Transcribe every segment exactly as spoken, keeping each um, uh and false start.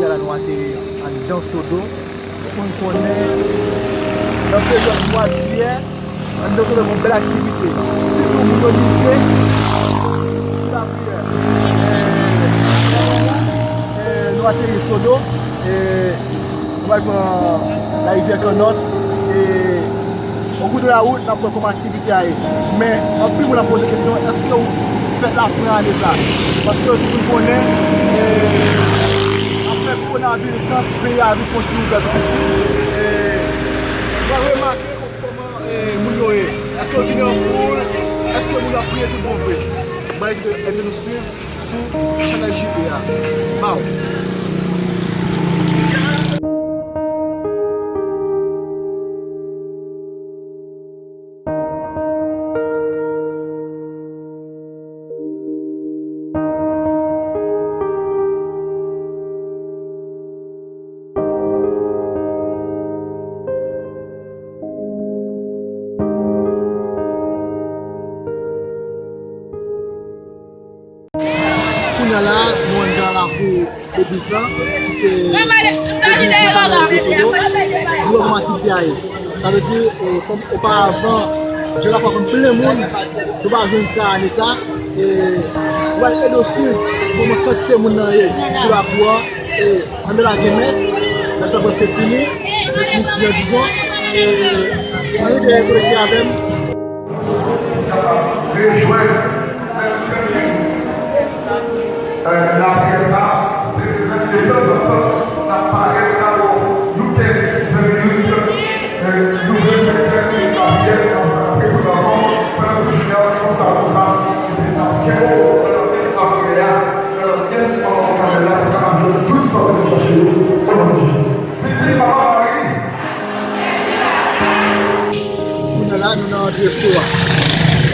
Jodi a la nou ateri anndan Sodo. Tout moun konnen, nan peryòd mwa jiyè, anndan Sodo gen yon bèl aktivite. Sitou moun yo mize sou lapriyè. E, e, nou ateri Sodo. E, nou pral pran larivyè Kannòt. E, o kou de la wout, n ap wè kòman aktivite a ye. Men, anpil moun ap poze kesyon, èske w fèt la pran ane sa? Paske tout moun konnen, e, apre kowonaviris la, peyi a vin fè yon ti ouvè tou piti. E, nou remake kò-, kòman, e, moun yo ye. Èske yo vini an foul? Èske moun yo ap priye tout bon vre? Mwen envite, envite nou swiv sou chanèl J P a. Baw. Kounye a la, nou anndan lakou legliz la, ki se legliz Natanaèl de Sodo. Nou wè kòman aktivite a ye. Sa vle di, e, kòm oparavan, jan lakou a konn plen moun, nou pa jwenn sa ane sa. E, nou pral ede w swiv kòman kantite moun nan ye sou lakou a. E, anndan la gen mès, mès la prèske fini, mès midi an, dizon. E, ann rete konekte avè m. Rejwenn Lapriyè sa, se detanzantan n ap parèt nan yon kenz, ven minit, nou jwenn sèt minit lapriyè, n ap sa kanpe pou n ankò, pandan tout jounen an, konsa, konsa, epi n ap kenbe w nan lòt lapriyè a, nan lòt pyès, pandan w ka fè la, pou w kapab jwenn tout sa w te vin chache yo, o non de Jezi. Pitit Papa Mari. Kounye a la, nou nan antre Sowa.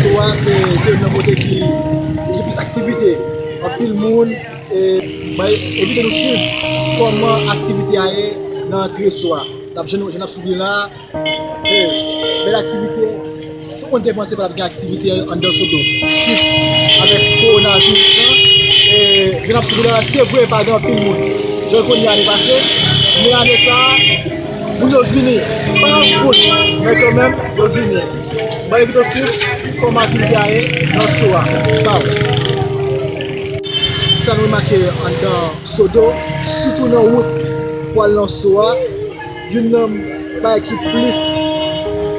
Sowa, se, se youn nan kote ki, ki gen plis aktivite. Anpil moun, e, mwen envite nou swiv kòman aktivite a ye nan antre Sowa. N ap, jan nou, jan n ap swiv li la, e, bèl aktivite. Tout moun te panse pa t ap gen aktivite anndan Sodo. Swit avèk kowonaviris lan, e, jan n ap swiv la, se vre, pa gen anpil moun. Jan l konn ye ane pase, men ane sa a, moun yo vini, pa an foul, men kanmenm, yo vini. Mwen envite w swiv kòman aktivite a ye nan Sowa. Baw. Sa nou remake anndan Sodo, sitou nan wout pou al nan Sowa, youn nan bagay ki plis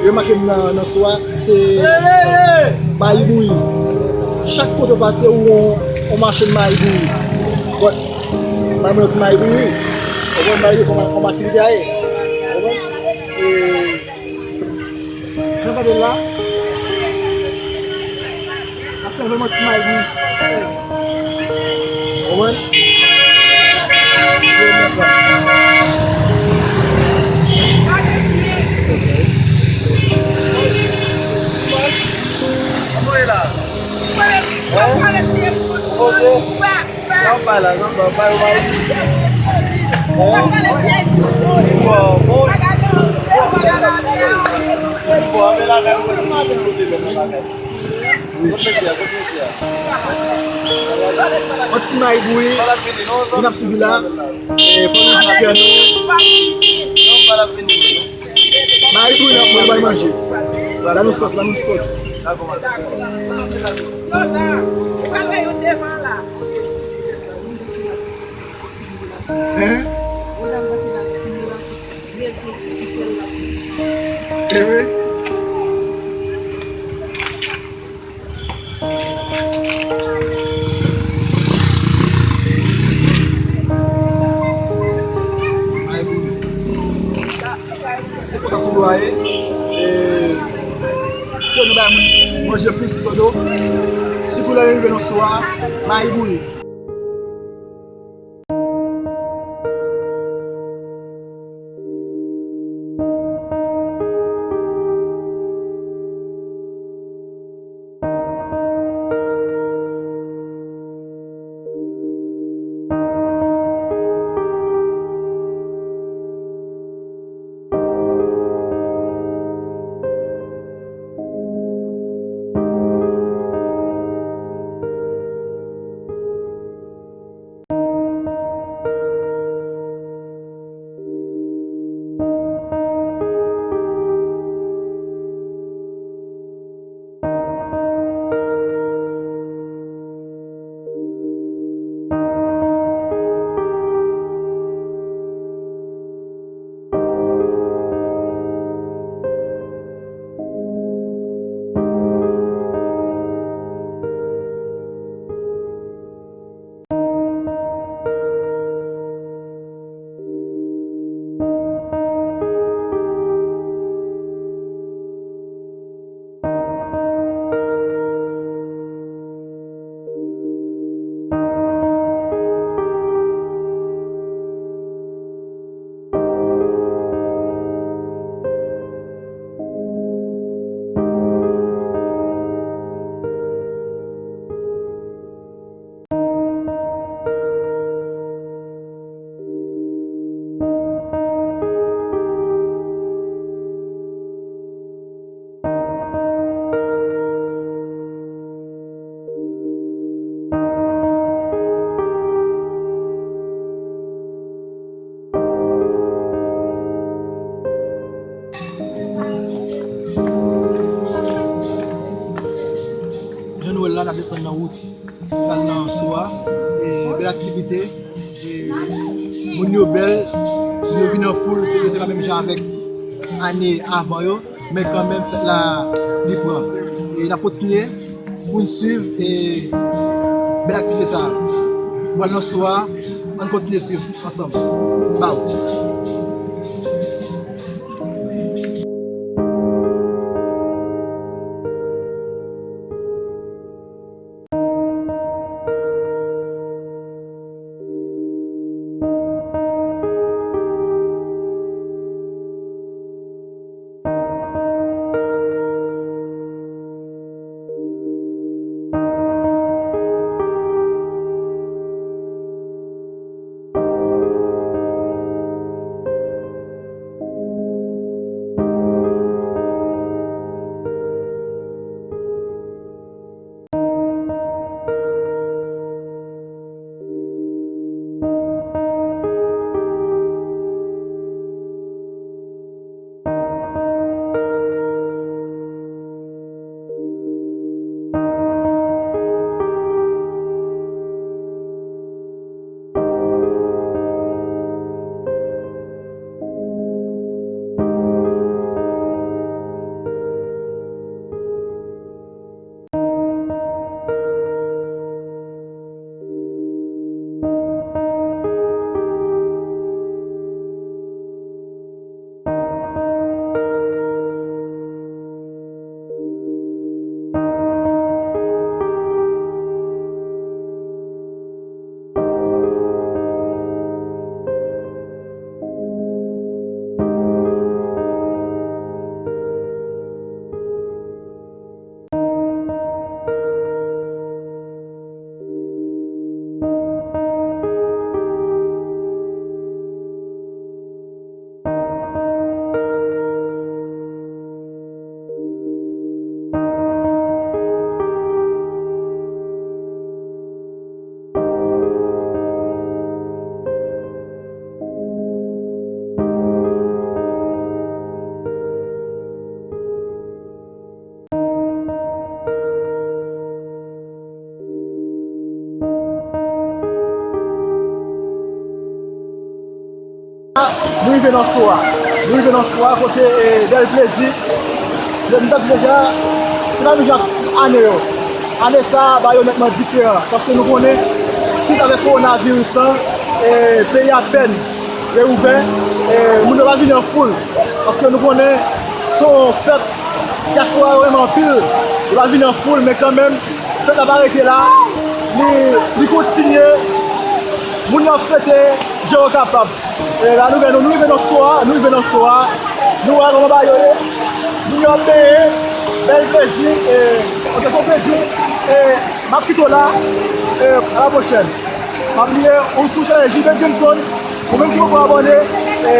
remake m nan, nan Sowa, se mayi bouyi. Chak kote w pase, ou wè yon, yon machann mayi bouyi. Bon, pa mwen ti mayi bouyi. Ou konprann mayi bouyi kòm, kòm aktivite a ye. Ou konprann? E, jan w gade l la, n ap sèvi yon ti mayi bouyi. Ou konprann? Kòman w ye la? Hein? Poze. Sa w bay la, sa w bay, bay, bay. Hein? Bon, bon. Bon, men la, men kote, kote, kote, men la. Wi. Kot mesye a, kot mesye a? Yon ti mayi bouyi, nou ap swiv la. E, fò nou distrè nou. Mayi bouyi la, pou nou bay manje. Ba nou sòs, ba nou sòs. Hein? Ewe. Se konsa Sodo a ye. E, si nou bay moun manje plis Sodo, sitou lè yo rive nan Sowa, mayi bouyi. Desann nan wout, pral nan Sowa. E bèl aktivite. E moun yo bèl, moun yo vin an foul, se vre se pa menm jan avèk ane avan yo, men kanmenm fèt la li pran. E n ap kontinye pou n swiv e bèl aktivite sa a. Pral nan Sowa, ann kontinye swiv ansanm. Baw. Nou rive nan Sowa. Nou rive nan Sowa kote, eh, Bèl Plezi. M t ap di deja, se pa menm jan ak ane yo. Ane sa a, bagay yo nètman diferan. Paske nou konnen, sit avèk kowonaviris lan, eh, peyi a pèn reouvè, eh, moun yo pa vini an foul. Paske nou konnen, se yon fèt, dyaspora yo renmen anpil. Yo pa vini an foul, men kanmenm, fèt la pa rete la, li, li kontinye. Moun yo ap fete jan yo kapab. E la nou gen nou, nou rive nan Sowa, nou rive nan Sowa. Nou wè kòman bagay yo ye. Moun yo ap benyen, Bèl Plezi, e, ok, se yon plezi. E, m ap kite w la, e, a la pwochèn. M ap liye ou sou chanèl J B Jameson. Ou menm ki poko abòne, e,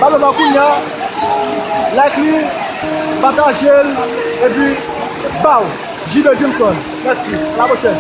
ba l yon like kounye a, like li, pataje l, epi baw. J B Jameson. Mèsi. A la pwochèn.